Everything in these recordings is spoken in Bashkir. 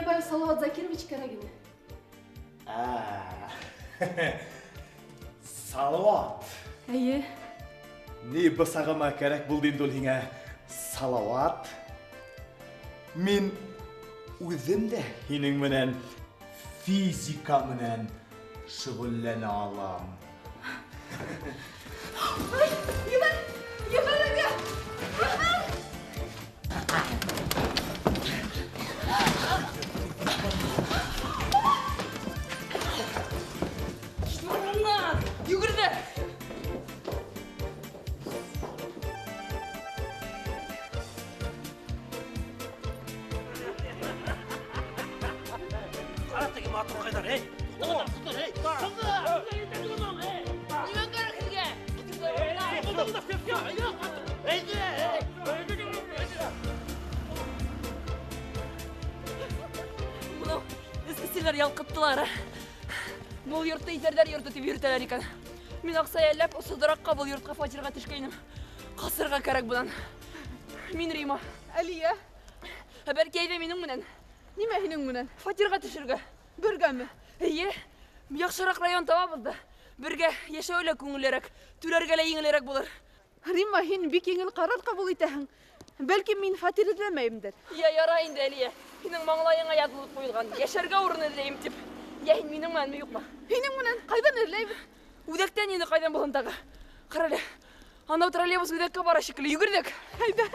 Әлиә апай, Салават Закирович кәрәк ине. Салават. Әйе. Ни бысағыма кәрәк булды инде ул һиңә, Салават. Мин үҙем дә һинең менән физика менән шөғөлләнә алам. Ай, ебәр, ебәр әгә! Ебәр! Йүгерҙе! Ҡара теге матурҡайҙар, эй! Туҡтағыҙ, эй! Нимә кәрәк һеҙгә? Бынау эскесиләр ялҡыттылар. Был йортто иҫәрҙәр йорто тип йөрөтәләр икән. Мин аҡса йәлләп, осолдораҡҡа был йортҡа фатирға төшкәйнем. Ҡасырға кәрәк бынан. Мин Рима. Әлиә. Ә бәлки әйҙә минең менән? Нимә һинең менән? Фатирға төшөргә. Бергәме? Эйе. Яҡшыраҡ район табабыҙ ҙа. Бергә йәшәү лә күңеллерәк, түләргә лә еңелерәк булыр. Рима, һин бик еңел ҡарар ҡабул итәһең. Бәлки мин фатир эҙләмәйемдер. Йә, ярай инде, Әлиә. Һинең маңлайыңа яҙылып ҡуйылған. Йәшәргә урын эҙләйем тип. Йә, һин минең менәнме, юҡмы? Һинең менән ҡайҙан эҙләйбеҙ? Үҙәктән инде ҡайҙан булһын тағы. Ҡара әле. Анау троллейбус үҙәккә бара шикелле. Йүгерҙек. Әйҙә.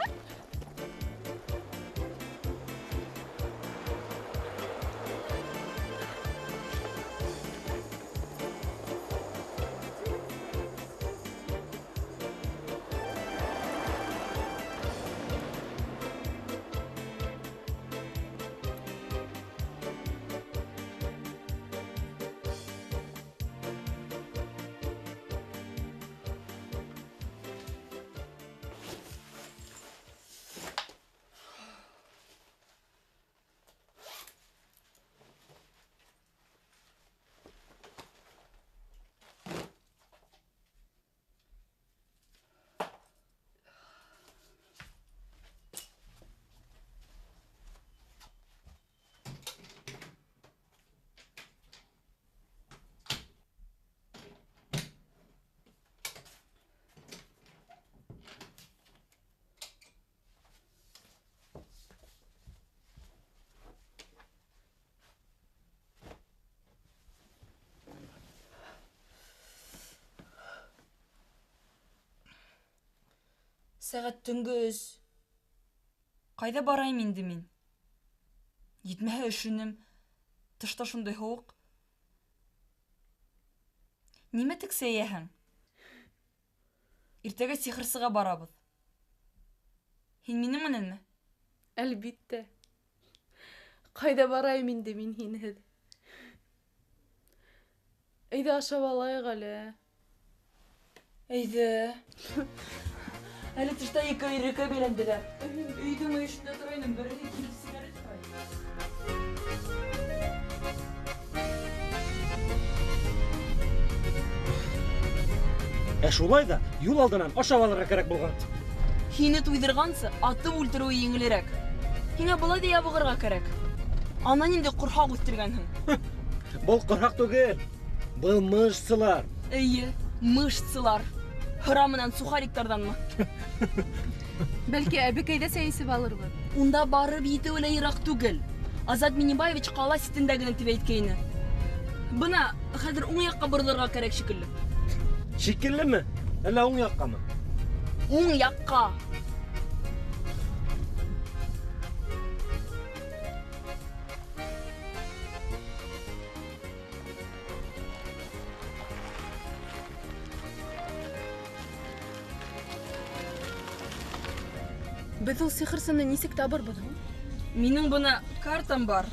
Сәғәт төнгө 3. Ҡайҙа барайым инде мин? Етмәһә өшөнөм. Тышта шундай һыуыҡ. Нимә тексәйәһең? Иртәгә сихырсыға барабыҙ. Һин минең менәнме? Әлбиттә. Ҡайҙа барайым инде мин һинһеҙ? Әйҙә ашап алайыҡ әле. Әйҙә. Әле тышта ике өйрәкә бәйләнделәр. Өйҙөң мөйөшөндә тора инем, береһе килеп сигарет һорай. Ә шулай ҙа юл алдынан ашап алырға кәрәк булған. Һине туйҙырғансы атып үлтереүе еңелерәк. Һиңә былай ҙа ябығырға кәрәк. Ана ниндәй ҡорһаҡ үҫтергәнһең. Был ҡорһаҡ түгел, был мышцалар. Эйе, мышцалар. Һыра менән сухариктарҙанмы? Бәлки әбекәйҙә сәй эсеп алырбыҙ. Унда барып етеүе лә йыраҡ түгел. Азат Миннебаевич ҡала ситендә генә тип әйткәйне. Бына хәҙер уң яҡҡа боролорға кәрәк шикелле. Шикеллеме? Әллә уң яҡҡамы? Уң яҡҡа. Беҙ ул сихырсыны нисек табырбыҙ һуң? Минең бына картам бар.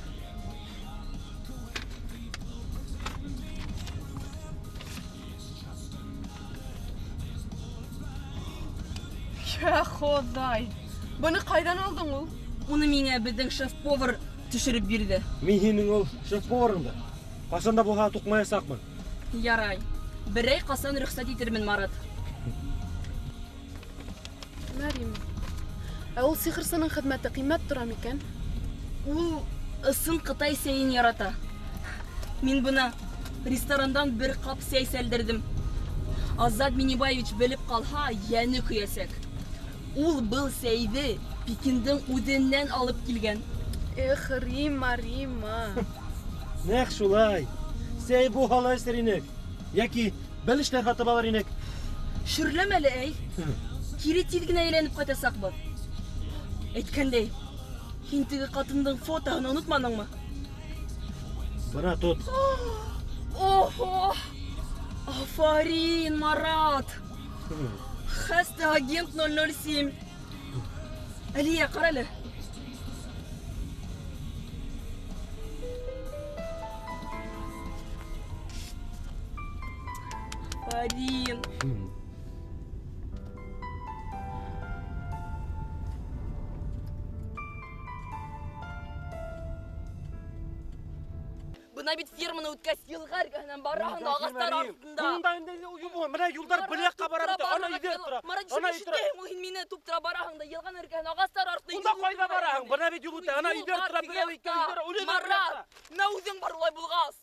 Йә Хоҙай! Быны ҡайҙан алдың ул? Уны миңә беҙҙең шеф-повар төшөрөп бирҙе. Мин һинең ул шеф-поварыңды ҡасан да булһа туҡмаясаҡмын. Ярай. Берәй ҡасан рөхсәт итермен, Марат. Мәрием, ә ул сихырсының хеҙмәте ҡиммәт тора микән? Ул Ысын Ҡытай сәйен ярата. Мин бына ресторандан бер ҡап сәй сәлдерҙем. Азат Минибаевич белеп ҡалһа, йәне көйәсәк. Ул был сәйҙе Пекиндың үҙенән алып килгән. Эх, Рима, Рима. Нәҡ шулай. Сәй буһа ла эсер инек. Йәки бәлештәр һатып алыр инек. Шөрләмә әле, әй. Кире тиҙ генә әйләнеп ҡайтасаҡбыҙ. Әйткәндәй, һин теге ҡатындың фотоһын онотманыңмы? Бына тот. Охо! Афарин, Марат! Хәстә агент 007. Әлиә, ҡара әле. Афарин. Бына бит ферманы үткәс, йылға эргәһенән бараһың да ағастар артында. Унда инде бына юлдар бер яҡҡа бара бит, ана өйҙә тора. Марат, ишетәһең ул, һин мине туп-тура бараһың да йылғаның эргәһенән ағастар артында. Унда ҡайҙа бараһың? Бына бит юл үтә, ана өйҙә тора, берәү икәү өйҙә, үле. Марат, мына үҙең бар улай булғас.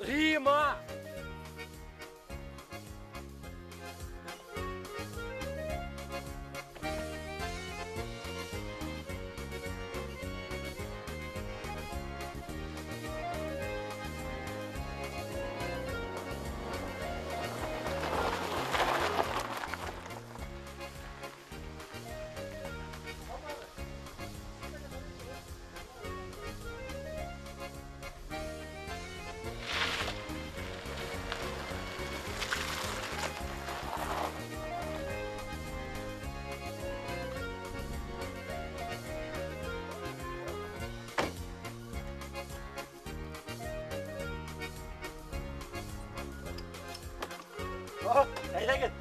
Рима! Әйҙәгеҙ.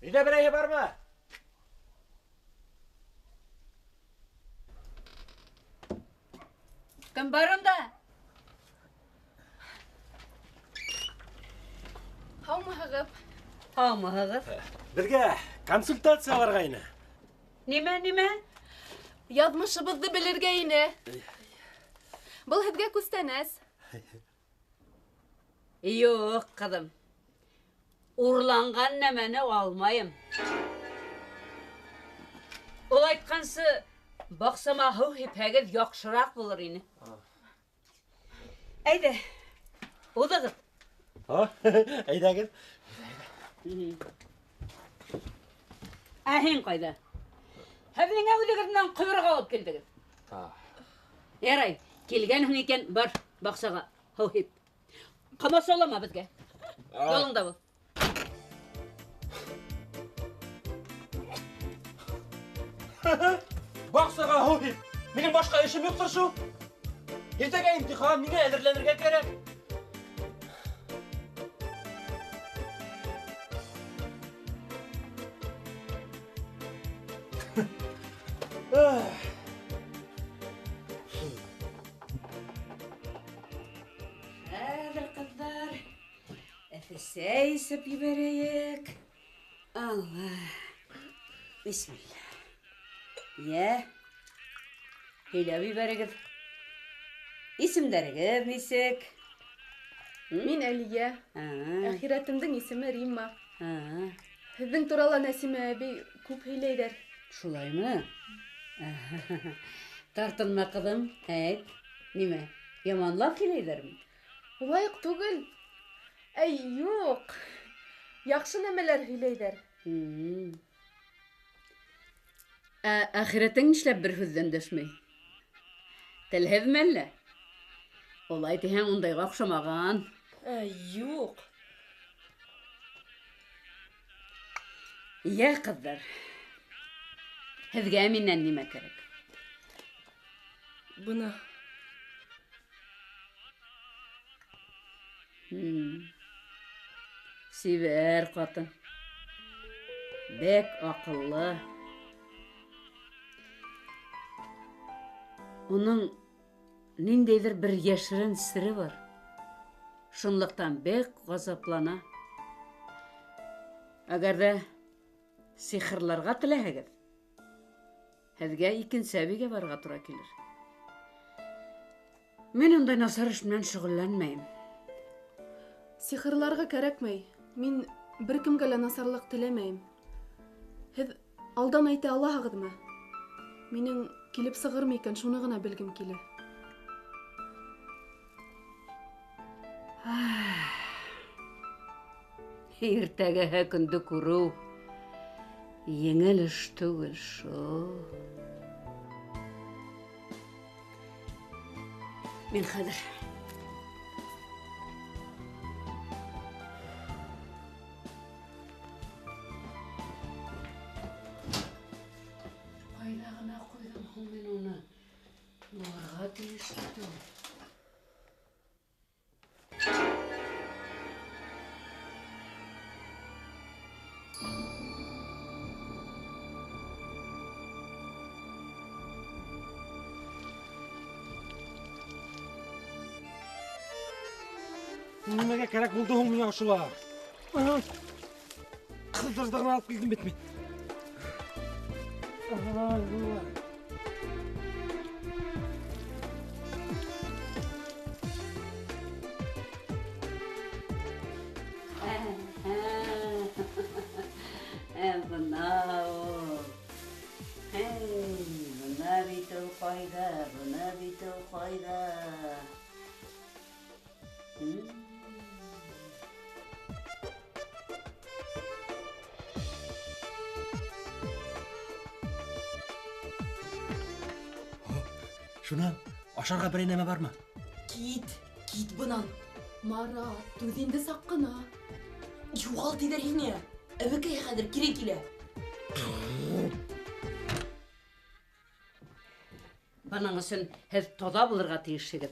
Өйҙә берәйһе бармы? Кем бар унда? Һаумыһығыҙ. Һаумыһығыҙ. Беҙгә консультация алырға ине. Нимә, нимә? Яҙмышыбыҙҙы белергә ине. Был һеҙгә күстәнәс. Юҡ, ҡыҙым. Урланған нәмәне алмайым. Ул айтҡансы, баҡсама һыу һипһәгеҙ яҡшыраҡ булыр ине. Әйҙә, уҙығыҙ. Әйҙәгеҙ. Ә һин ҡайҙа? Һеҙ ниңә үҙегеҙ менән ҡойроҡ алып килдегеҙ? Ярай, килгәнһең икән, бар баҡсаға һыу һип. Ҡамасаулама беҙгә. Юлыңда бул. Баҡсаға һыу һип. Минең башҡа эшем юҡтыр шул. Иртәгә имтихан, миңә әҙерләнергә кәрәк. Хәҙер, ҡыҙҙар, эҫе сәй эсеп ебәрәйек. Алла, бисмилла. Йә, һөйләп ебәрегеҙ. Исемдәрегеҙ нисек? Мин Әлиә. Әхирәтемдең исеме Римма. Һеҙҙең турала Нәсимә әбей күп һөйләйҙәр. Шулаймы? Тартынма, ҡыҙым, әйт. Нимә, яманлап һөйләйҙәрме? Улай уҡ түгел. Әй, юҡ. Яҡшы нәмәләр һөйләйҙәр. Ә әхирәтең нишләп бер һүҙ ҙә өндәшмәй? Телһеҙме әллә? Улай тиһәң, ундайға оҡшамаған. Әй, юҡ. Йә, ҡыҙҙар, һеҙгә минән нимә кәрәк? Бына. Сибәр ҡатын. Бик аҡыллы. Уның ниндәйҙер бер йәшерен сере бар. Шунлыҡтан бик ғазаплана. Әгәр ҙә сихырларға теләһәгеҙ, һеҙгә икенсе әбейгә барырға тура килер. Мин ундай насар эш менән шөғөлләнмәйем. Сихырларға кәрәкмәй. Мин бер кемгә лә насарлыҡ теләмәйем. Һеҙ алдан әйтә алаһығыҙмы? Минең килеп сығырмы икән, шуны ғына белгем килә. Иртәгәһе көндө күреү еңел эш түгел шул. Мин хәҙер. Ҡайҙа ғына ҡуйҙым һуң мин уны? Булырға тейеш бит ул. Нимәгә кәрәк булды һуң миңә ошолар? Ҡыҙҙырҙы ғына алып килдем бит мин. Бына ул. Бына бит ул ҡайҙа, бына бит ул ҡайҙа. Шунан ашарға берәй нәмә бармы? Кит, кит бынан. Марат, түҙ инде саҡ ҡына. Юғал тиҙәр һиңә. Әбекәй хәҙер кире килә. Бының өсөн һеҙ таҙа булырға тейешһегеҙ.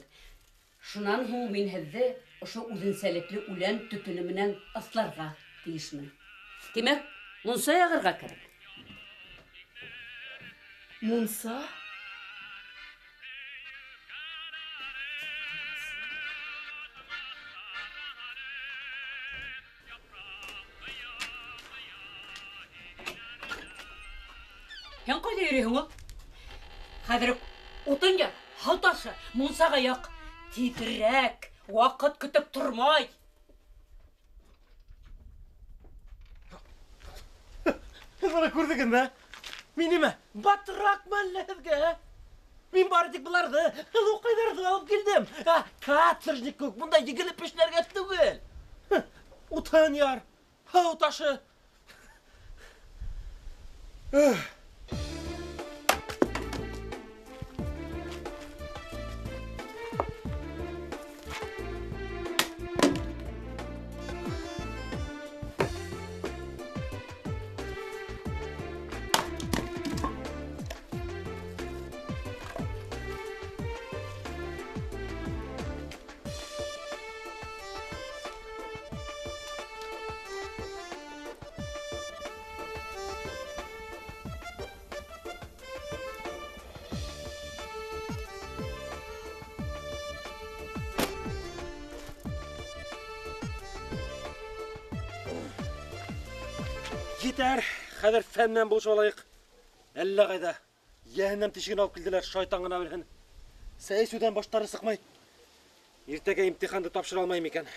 Шунан һуң мин һеҙҙе ошо үҙенсәлекле үлән төтөнө менән ыҫларға тейешмен. Тимәк, мунса яғырға кәрәк. Мунса? Һин ҡайҙа йөрөйһөң ул? Хәҙер утын яр, һыу ташы, мунсаға яҡ. Тиҙерәк, ваҡыт көтөп тормай. Һеҙ бына күрҙегеҙме? Мин нимә, батракмы әллә һеҙгә? Мин бары тик быларҙы, һылыуҡайҙарҙы алып килдем. Каторжник күк, бында егелеп эшләргә түгел. Утын яр, һыу ташы. Етәр, хәҙер фән менән булышып алайыҡ. Әллә ҡайҙа йәһәннәм тишеген алып килделәр, шайтан ғына белһен. Сәй эсеүҙән баштары сыҡмай. Иртәгә имтиханды тапшыра алмайым икән.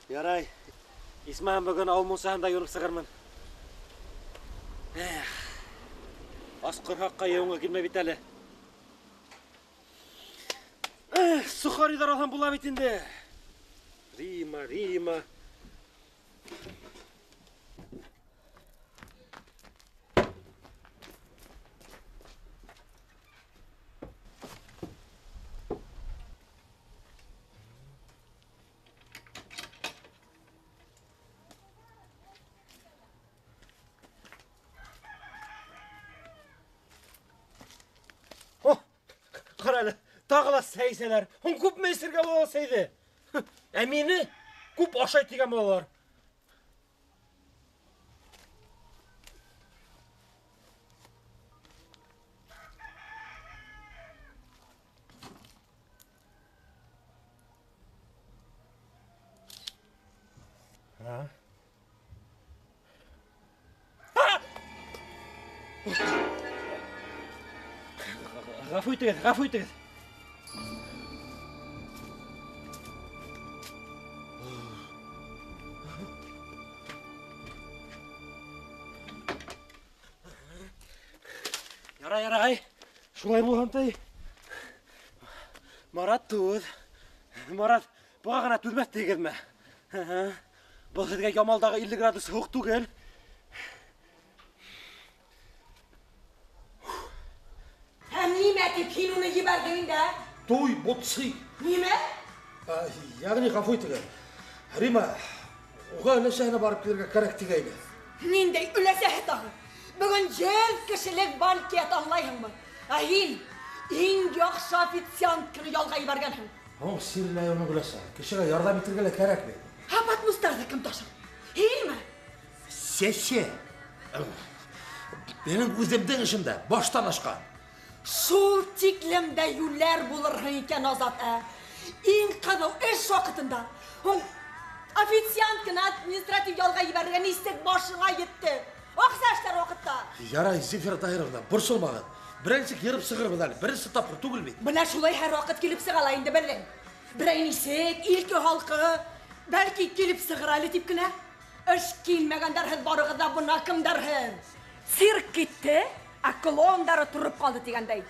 Ярай. Исмәһәм бөгөн ауыл мунсаһында юнып сығырмын. Эх, ас ҡорһаҡҡа йыуынғы килмәй бит әле. Эх, сухариҙар алһам була бит инде. Рима, Рима. Тағы ла сәй эсәләр. Һуң күпме эсергә була сәйҙе? Ә мине күп ашай тигән булалар. Ғәфү итегеҙ, ғәфү итегеҙ. Ярай, ярай. Шулай булһын ти. Марат түҙ. Марат, быға ғына түҙмәҫ тигеҙме? Был һеҙгә Ямалдағы 50 градус һыуыҡ түгел. Һәм нимә тип һин уны ебәрҙең инде? Туй бутсы. Нимә? Йәғни ғәфү итегеҙ. Рима, уға өләсәһенә барып килергә кәрәк тигәйне. Ниндәй өләсәһе тағы? Бөгөн 100 кешелек банкет, аңлайһыңмы? Ә һин иң яҡшы официантканы ялға ебәргәнһең. Һуң сирләй уның өләсәһе. Кешегә ярҙам итергә лә кәрәк бит. Ә батмустарҙы кем ташыр? Һинме? Сәсә. Минең үҙемдең эшемдә баштан ашҡан. Шул тиклем дә юләр булырһың икән, Азат, ә? Иң ҡыҙыу эш ваҡытында һуң официантканы административ ялға ебәрергә нисек башыңа етте? Аҡса эшләр ваҡытта. Ярай, Зинфира Таһировна, борсолмағыҙ. Берәй нисек йырып сығырбыҙ әле. Беренсе тапҡыр түгел бит. Бына шулай һәр ваҡыт килеп сыға ла инде беҙҙең. Берәй нисек, илке халҡы, бәлки килеп сығыр әле тип кенә. Эш килмәгәндәр һеҙ барығыҙ ҙа бына кемдәр һеҙ. Цирк китте, ә клоундары тороп ҡалды тигәндәй.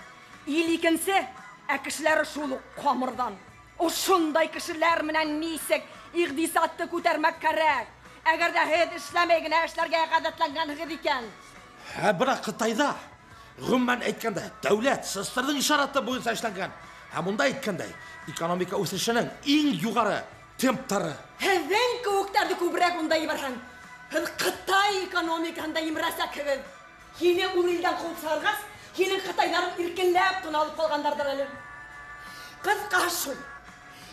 Ил икенсе, ә кешеләре шул уҡ ҡамырҙан. Ошондай кешеләр менән нисек иҡтисадты күтәрмәк кәрәк? Әгәр ҙә һеҙ эшләмәй генә эшләргә ғәҙәтләнгәнһегеҙ икән. Ә бына Ҡытайҙа, ғөмүмән әйткәндә, дәүләт СССР-ҙың ишараты буйынса эшләнгән. Һәм унда әйткәндәй, экономика үҫешенең иң юғары темптары. Һеҙҙең кеүектәрҙе күберәк унда ебәрһәң, һеҙ Ҡытай экономикаһында емерәсәкһегеҙ. Һине ул илдән ҡыуып сығарғас, һинең ҡытайҙарың иркенләп тын алып ҡалғандарҙыр әле. Ҡыҫҡаһы шул.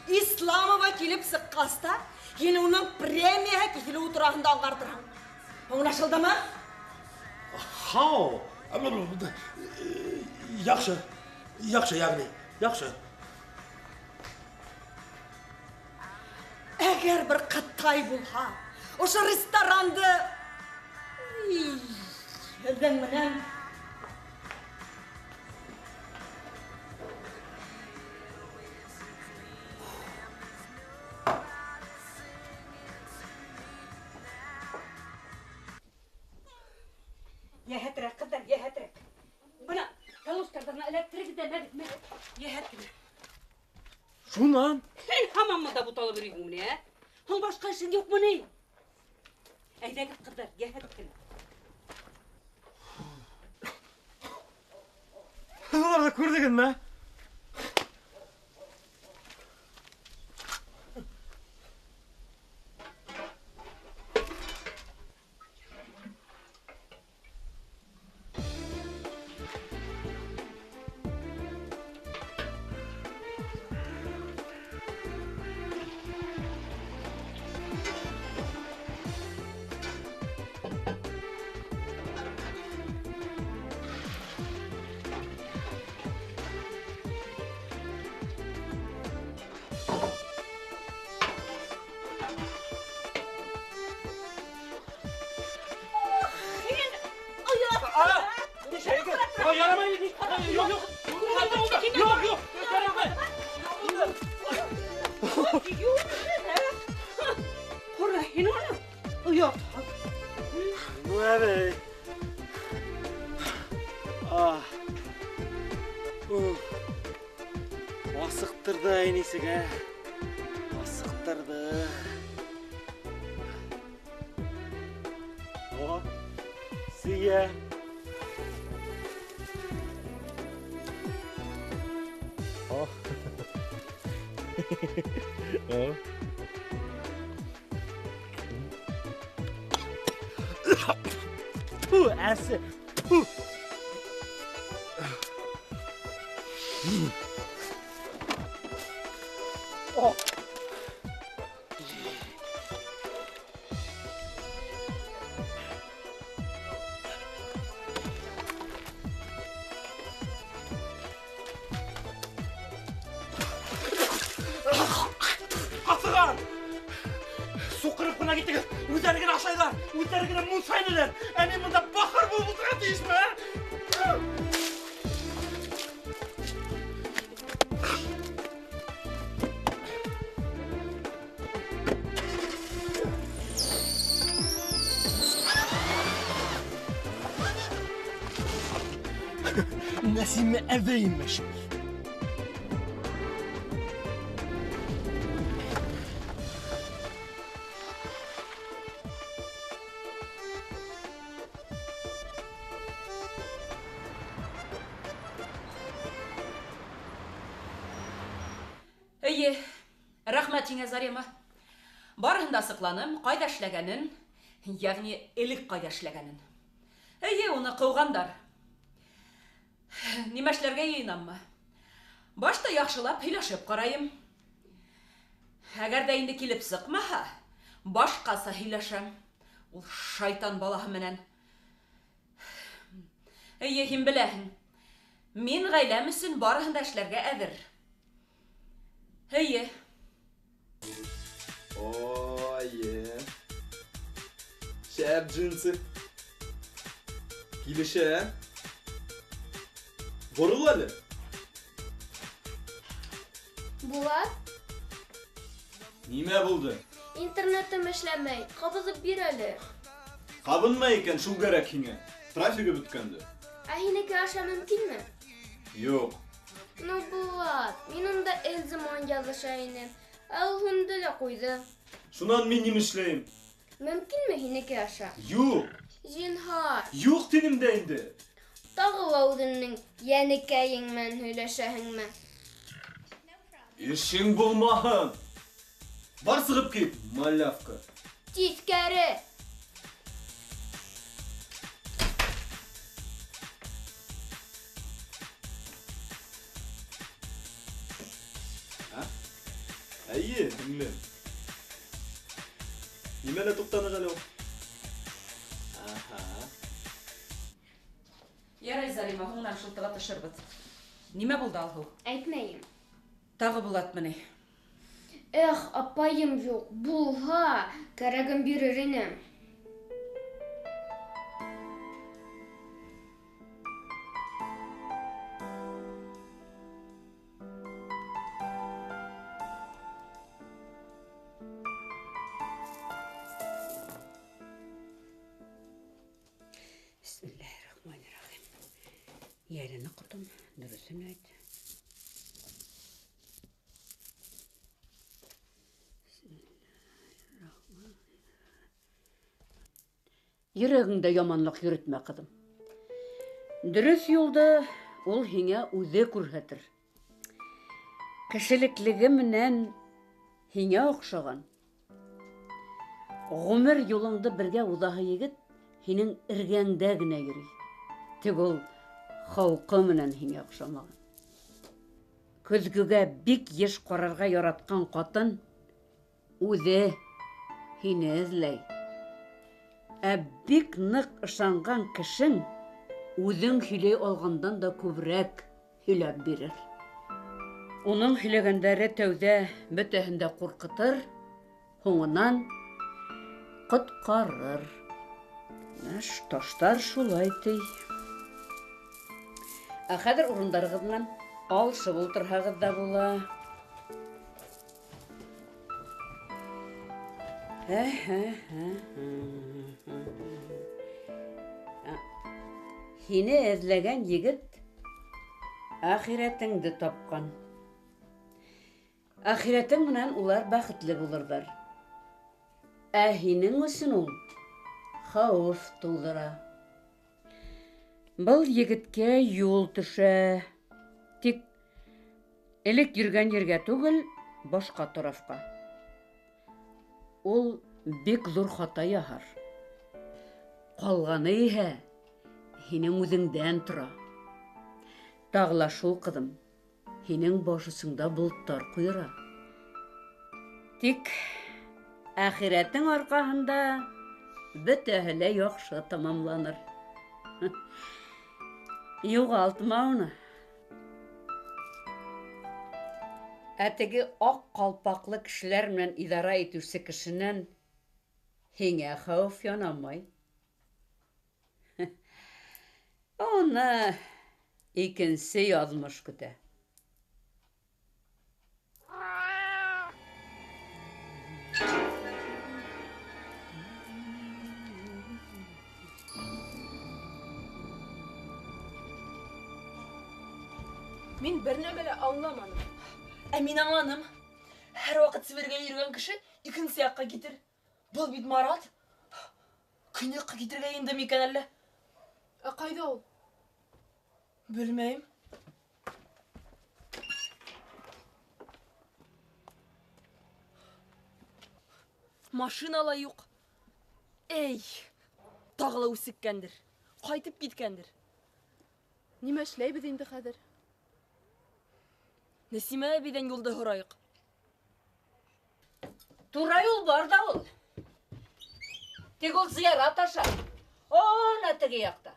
Исламова килеп сыҡҡас та, һин уның премияһы киҫелеүе тураһында аңғартырһың. Аңлашылдымы? Хау. Яҡшы. Яҡшы, йәғни, яҡшы. Әгәр бер ҡытай булһа, ошо ресторанды һеҙҙең менән Йәһәтерәк, ҡыҙҙар, йәһәтерәк. Бына калоштарҙы ғына эләктерегеҙ ҙә мәҙек, йәһәт кенә. Шунан? Һин һаман бында буталып йөрөйһөңме ни, ә? Һуң башҡа эшең юҡмы ни? Әйҙәгеҙ, ҡыҙҙар, йәһәт кенә. Уларҙы күрҙегеҙме? Асыҡтырҙы әйнисегә, асыҡтырҙы. О, Сөйә. О. О. Ту, әсе. Ту. Ҡасығар! Суҡырып ҡына китегеҙ, үҙҙәре генә ашайҙар, үҙҙәре генә мунса инәләр. Ә мин бында бахыр булып ултырға тейешме, ә? Нәсимә әбей имеш. Эйе, рәхмәт һиңә, Зарема. Барыһын да асыҡланым, ҡайҙа эшләгәнен, йәғни элек ҡайҙа эшләгәнен. Эйе, уны ҡыуғандар. Нимә эшләргә йыйынаммы? Башта яҡшылап һөйләшеп ҡарайым. Әгәр ҙә инде килеп сыҡмаһа, башҡаса һөйләшәм. Ул шайтан балаһы менән. Эйе, һин беләһең. Мин ғаиләм өсөн барыһын да эшләргә әҙер. Эйе. Ой, шәп джинсы. Килешә. Борол әле. Булат? Нимә булды? Интернетым эшләмәй. Ҡабыҙып бир әле. Ҡабынмай икән, шул кәрәк һиңә. Трафигы бөткәндер. Ә һинеке аша мөмкинме? Юҡ. Ну, Булат, мин унда Эльза менән яҙыша инем. Ә ул һүндө лә ҡуйҙы. Шунан мин нимә эшләйем? Мөмкинме һинеке аша? Юҡ. Зинһар. Юҡ тинем дә инде. Тағы ла үҙеңдең йәнекәйең менән һөйләшәһеңме? Эшең булмаһын. Бар сығып кит, малявка. Тиҫкәре. Әйе, һеңлем. Нимәлә туҡтаныҡ әле ул? Аһа. Ярай, Зарима, һуңынан шылтыратышырбыҙ. Нимә булды, Алһыу? Әйтмәйем. Тағы Булатмы ни? Эх, апайым юҡ, булһа, кәрәген бирер инем. Бисмиллаһир-рахманир-рахим. Йәлене ҡотом, дөрөҫөн әйт. Йөрәгеңдә яманлыҡ йөрөтмә, ҡыҙым. Дөрөҫ юлды ул һиңә үҙе күрһәтер. Кешелеклеге менән һиңә оҡшаған. Ғүмер юлыңды бергә уҙаһы егет һинең эргәңдә генә йөрөй. Тик ул холҡо менән һиңә оҡшамаған. Көҙгөгә бик йыш ҡарарға яратҡан ҡатын үҙе һине эҙләй. Ә бик ныҡ ышанған кешең үҙең һөйләй алғандан да күберәк һөйләп бирер. Уның һөйләгәндәре тәүҙә бөтәһен дә ҡурҡытыр, һуңынан ҡотҡарыр. Таштар шулай ти. Ә хәҙер урындарығыҙ менән алышып ултырһағыҙ ҙа була. Һине эҙләгән егет әхирәтеңде тапҡан. Әхирәтең менән улар бәхетле булырҙар. Ә һинең өсөн ул хәүеф тыуҙыра. Был егеткә юл төшә. Тик элек йөргән ергә түгел, башҡа тарафҡа. Ул бик ҙур хата яһар. Ҡалғаны иһә һинең үҙеңдән тора. Тағы ла шул, ҡыҙым, һинең баш осоңда болоттар ҡуйыра. Тик әхирәтең арҡаһында бөтәһе лә яҡшы тамамланыр. Юғалтма уны. Ә теге аҡ ҡалпаҡлы кешеләр менән идара итеүсе кешенән һиңә хәүеф янамай. Уны икенсе яҙмыш көтә. Мин бер нәмә лә аңламаным. Ә мин аңланым. Һәр ваҡыт Себергә йөрөгән кеше икенсе яҡҡа китер. Был бит Марат. Көньяҡҡа китергә инде микән әллә? Ә ҡайҙа ул? Белмәйем. Машина ла юҡ. Эй, тағы ла үсеккәндер. Ҡайтып киткәндер. Нимә эшләйбеҙ инде хәҙер? Нәсимә әбейҙән юлды һорайыҡ. Тура юл бар ҙа ул. Тик ул зыярат аша. Ана теге яҡта.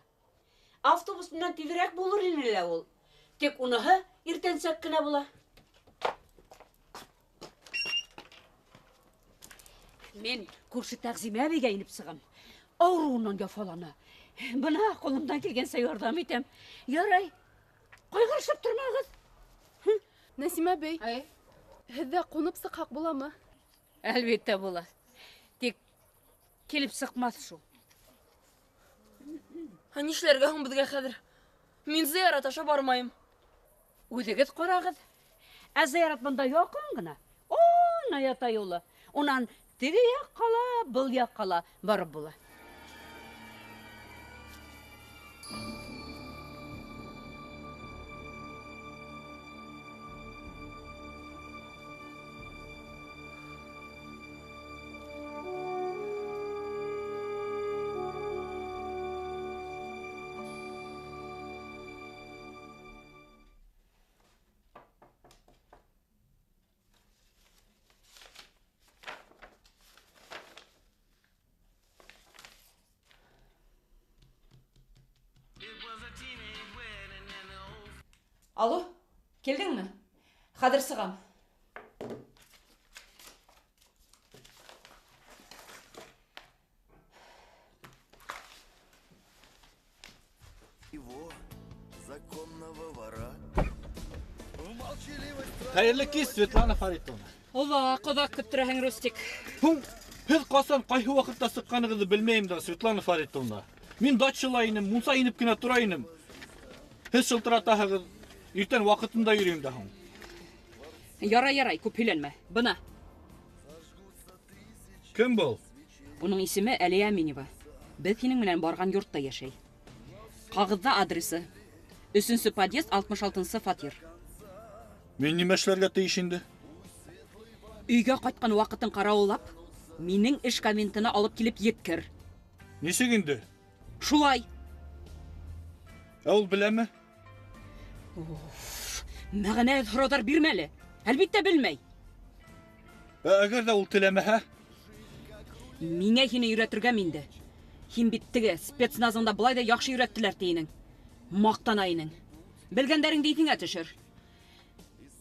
Автобус менән тиҙерәк булыр ине лә ул. Тик уныһы иртәнсәк кенә була. Мин күрше Тәғзимә әбейгә инеп сығам. Ауырыуынан яфалана. Бына ҡулымдан килгәнсә ярҙам итәм. Ярай, ҡайғырышып тормағыҙ. Нәсимә әбей, һеҙҙә ҡунып сыҡһаҡ буламы? Әлбиттә була. Тик килеп сыҡмаҫ шул. Ә нишләргә һуң беҙгә хәҙер? Мин зыярат аша бармайым. Үҙегеҙ ҡарағыҙ. Ә зыярат бында яҡын ғына. Ана ята юлы. Унан теге яҡҡа ла, был яҡҡа ла барып була. Алло, килдеңме? Хәҙер сығам. Хәйерле кис, Светлана Фаритовна. Оҙаҡ, оҙаҡ көттөрәһең, Рустик. Һуң, һеҙ ҡасан ҡайһы ваҡытта сыҡҡанығыҙҙы белмәйем дә, Светлана Фаритовна. Мин дачала инем, мунса инеп кенә тора инем. Һеҙ шылтыратаһығыҙ, иртән ваҡытында йөрөйөм дә һуң. Ярай, ярай, күп һөйләнмә. Бына. Кем был? Уның исеме Әлиә Әминева. Беҙ һинең менән барған йортта йәшәй. Ҡағыҙҙа адресы. 3-нсе подъезд, 66-нсы фатир. Мин нимә эшләргә тейеш инде? Өйгә ҡайтҡан ваҡытын ҡарауыллап, минең эш кабинетына алып килеп еткер. Нисек инде? Шулай. Ә ул беләме? Уф, мәғәнәһеҙ һорауҙар бирмә әле. Әлбиттә белмәй. Әгәр ҙә ул теләмәһә? Миңә һине өйрәтергә инде. Һин бит теге спецназыңда былай ҙа яҡшы өйрәттеләр ти инең. Маҡтана инең. Белгәндәреңде иҫеңә төшөр.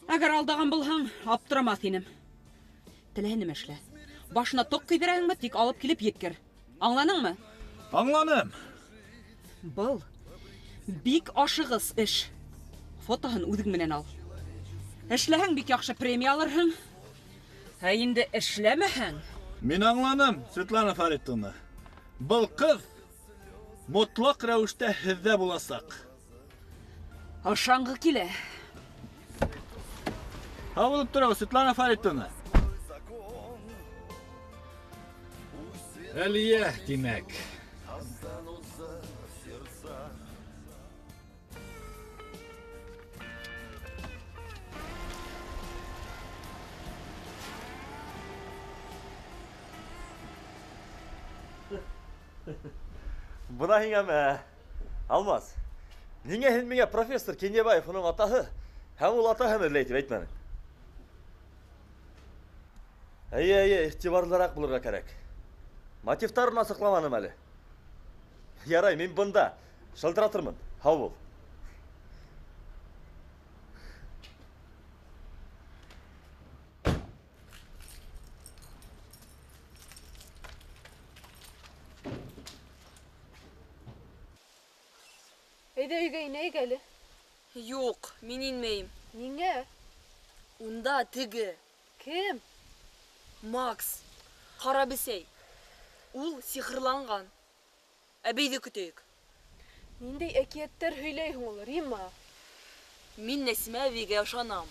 Әгәр алдаған булһаң, аптырамаҫ инем. Теләһә нимә эшлә. Башына тоҡ кейҙерәһеңме, тик алып килеп еткер. Аңланыңмы? Аңланым. Был бик ашығыс эш. Фотоһын үҙең менән ал. Эшләһәң бик яҡшы премия алырһың. Ә инде эшләмәһәң... Мин аңланым, Светлана Фаритовна. Был ҡыҙ мотлаҡ рәүештә һеҙҙә буласаҡ. Ышанғы килә. Һау булып тороғоҙ, Светлана Фаритовна. Әлиә, тимәк. Бына һиңә мә, Алмаз. Ниңә һин миңә профессор Кенйәбаев уның атаһы һәм ул атаһын эҙләй тип әйтмәнең? Әйе, әйе, иғтибарлыраҡ булырға кәрәк. Мотивтарын асыҡламаным әле. Ярай, мин бында. Шылтыратырмын. Һау бул. Әйҙә өйгә инәйек әле. Юҡ, мин инмәйем. Ниңә? Унда теге. Кем? Макс. Ҡара бесәй. Ул сихырланған. Әбейҙе көтәйек. Ниндәй әкиәттәр һөйләйһең ул, Римма? Мин Нәсимә әбейгә ышанам.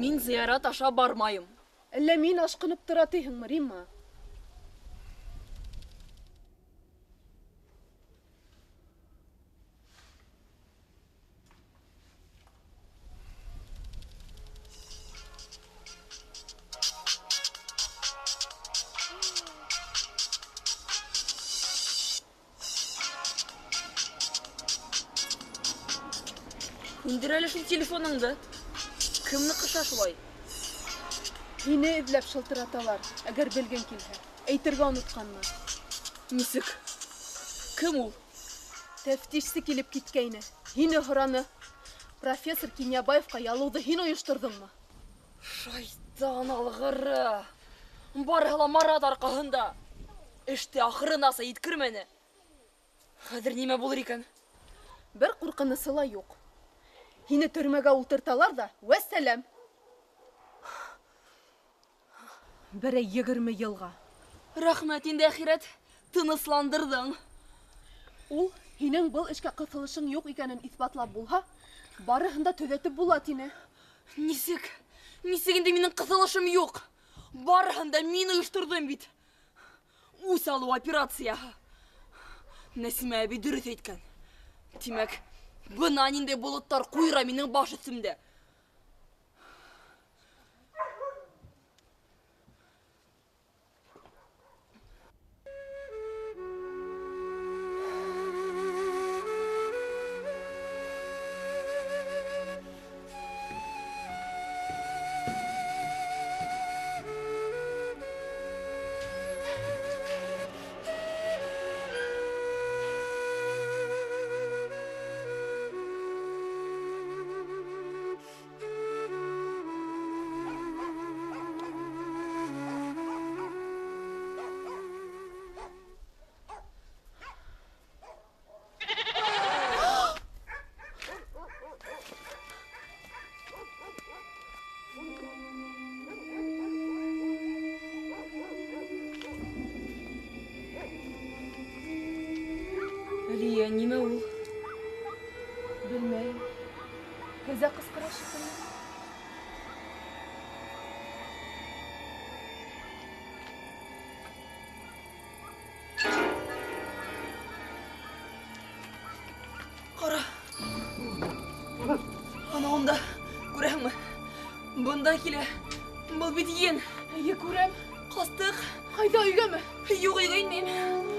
Мин зыярат аша бармайым. Әллә мин ашҡынып тора тиһеңме, Римма? Һүндер әле шул телефоныңды. Кемне ҡыша шулай? Һине эҙләп шылтыраталар, әгәр белгең килһә. Әйтергә онотҡанмын. Нисек? Кем ул? Тәфтишсе килеп киткәйне. Һине һораны. Профессор Кинйәбаевҡа ялыуҙы һин ойошторҙоңмо? Шайтан алғыры! Барыһы ла Марат арҡаһында. Эште ахырынаса еткермәне. Хәҙер нимә булыр икән? Бер ҡурҡынысы ла юҡ. Һине төрмәгә ултырталар ҙа, вәссәләм. Берәй 20 йылға. Рәхмәт инде, әхирәт, тынысландырҙың. Ул һинең был эшкә ҡыҫылышың юҡ икәнен иҫбатлап булһа, барыһын да төҙәтеп була тине. Нисек? Нисек инде минең ҡыҫылышым юҡ? Барыһын да мин ойошторҙом бит. Үс алыу операцияһы. Нәсимә әбей дөрөҫ әйткән. Тимәк, бына ниндәй болоттар ҡуйыра минең баш өҫтөмдә. Әлиә, нимә ул? Белмәйем. Кәзә ҡысҡыра шикелле. Ҡара. Ана унда, күрәһеңме? Бында килә. Был бит ен. Эйе, күрәм. Ҡастыҡ. Ҡайҙа, өйгәме? Юҡ, өйгә инмәйем.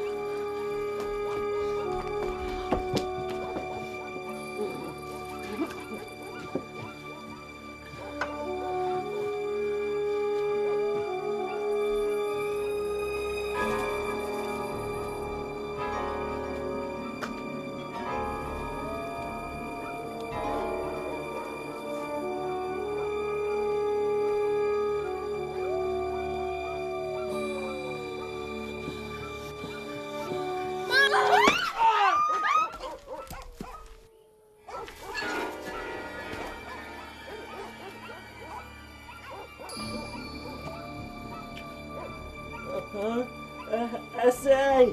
Әсәй!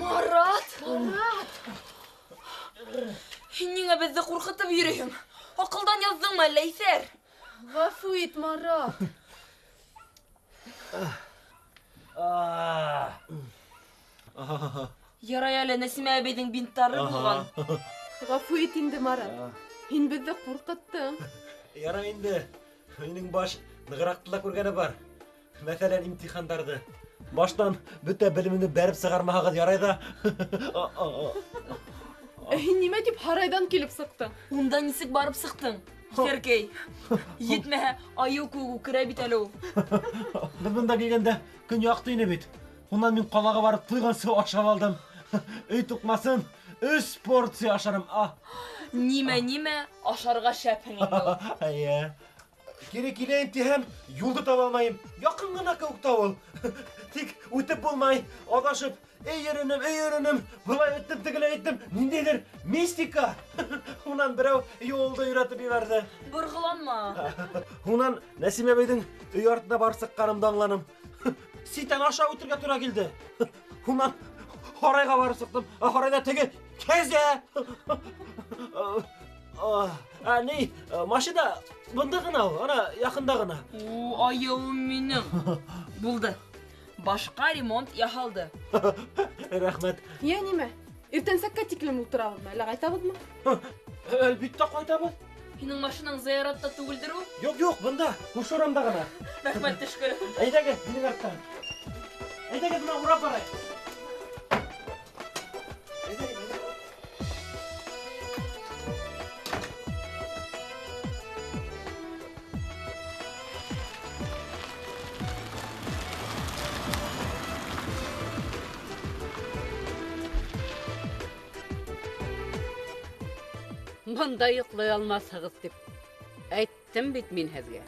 Марат! Марат! Һин ниңә беҙҙе ҡурҡытып йөрөйһөң? Аҡылдан яҙҙыңмы әллә, иҫәр? Ғәфү ит, Марат. Ярай әле Нәсимә әбейҙең бинттары булған. Ғәфү ит инде, Марат. Һин беҙҙе ҡурҡыттың. Ярай инде. Минең баш нығыраҡты ла күргәне бар. Мәҫәлән, имтихандарҙы. Баштан бөтә белемемде бәреп сығармаһағыҙ ярай ҙа. Һин нимә тип һарайҙан килеп сыҡтың? Унда нисек барып сыҡтың? Сергей, етмәһә, айыу кеүек үкерә бит әле ул. Беҙ бында килгәндә көн яҡты ине бит. Унан мин ҡалаға барып туйғансы ашап алдым. Өй туҡмасын 3 порция ашарым. Нимә, нимә, ашарға шәпһең инде ул. Эйе. Кире киләйем тиһәм, юлды таба алмайым. Яҡын ғына кеүек тә ул. Тик үтеп булмай, аҙашып, эй йөрөнөм, эй йөрөнөм, былай үттем, тегеләй үттем. Ниндәйҙер мистика. Унан берәү юлды өйрәтеп ебәрҙе. Борғоланма. Унан Нәсимә әбейҙең өй артына барып сыҡҡанымды аңланым. Ситән аша үтергә тура килде. Унан һарайға барып сыҡтым. Һарайҙа теге кәзә. Ни, машина бында ғына ул, ана яҡында ғына. О, айыуым минең. Булды. Башҡа ремонт яһалды. Рәхмәт. Йә, нимә? Иртәнсәккә тиклем ултырабыҙмы, әллә ҡайтабыҙмы? Әлбиттә ҡайтабыҙ. Һинең машинаң зыяратта түгелдер ул? Юҡ, юҡ, бында, күрше урамда ғына. Рәхмәт, төшкөрө. Әйҙәгеҙ, минең арттан. Әйҙәгеҙ, бына урап барайыҡ. Бында йоҡлай алмаҫһығыҙ тип әйттем бит мин һеҙгә.